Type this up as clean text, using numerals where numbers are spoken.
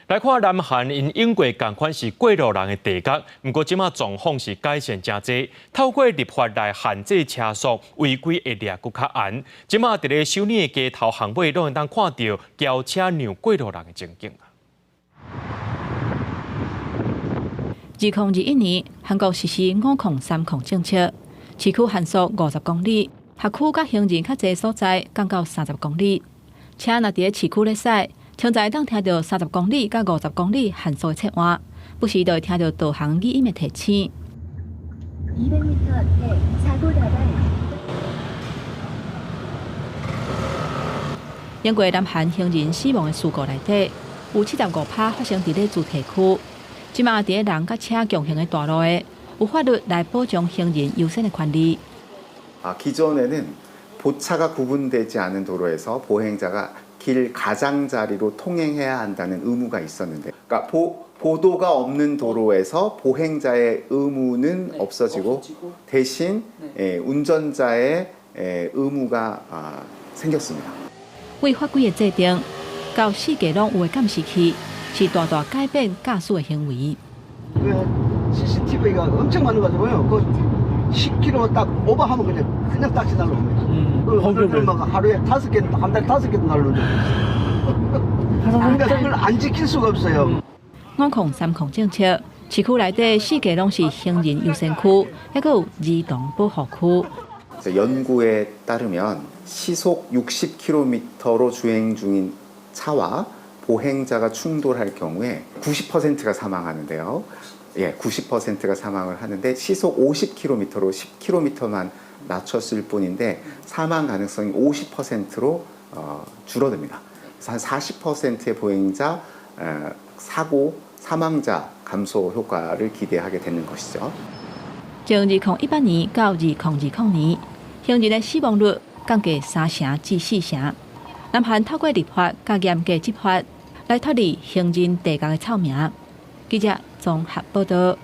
來看南韓，𪜶永過仝款是過路人的地獄，毋過這馬狀況是改善誠濟。透過立法來限制車速，違規會掠閣較嚴。這馬佇咧首爾的街頭巷尾，攏會當看著轎車讓過路人的情景。2021年，韓國實施五控三控政策，市區限速50公里，學區佮行人較濟所在降到30公里。車若佇咧市區咧駛，常在會當聽著30公里佮50公里限速的切換，不時就會聽著導航語音的提醒。 200m 앞에 사고 다발. 英國南韓行人死亡的事故內底，有75趴發生佇咧住宅區。這馬佇咧人佮車共行的大路的，有法律來保障行人優先的權利。 아, 기존에는 보차가 구분되지 않은 도로에서 보행자가 길 가장자리로 통행해야 한다는 의무가 있었는데, 그러니까 보도가 없는 도로에서 보행자의 의무는 없어지고, 없어지고. 대신 운전자의 의무가 생겼습니다. 為法規的制定，到四界攏有的監視器，是大大改變駕駛的行為。 그 CCTV가 엄청 많은 가지고요. 그 10km 딱 오버하면 그냥 딱지 날라옵니다. 그 오늘 막 하루에 다섯 개, 한 달에 다섯 개도 날라온 적이 있어요. 그러니까 그걸 안 지킬 수가 없어요. 五控三控政策，市區內底四界攏是行人優先區，猶閣有兒童保護區。 그래서 연구에 따르면 시속 60km로 주행 중인 차와 보행자가 충돌할 경우에 90%가 사망하는데요. 예, 90%가 사망을 하는데 시속 50km로 10km만 낮췄을 뿐인데 사망 가능성이 50%로 줄어듭니다. 그래서 한 40%의 보행자 사고 사망자 감소 효과를 기대하게 되는 것이죠. 從2018年到2020年，行人的死亡率降低3成至4成。南韓透過立法佮嚴格執法，來脫離行人地獄的臭名。記者綜合報導。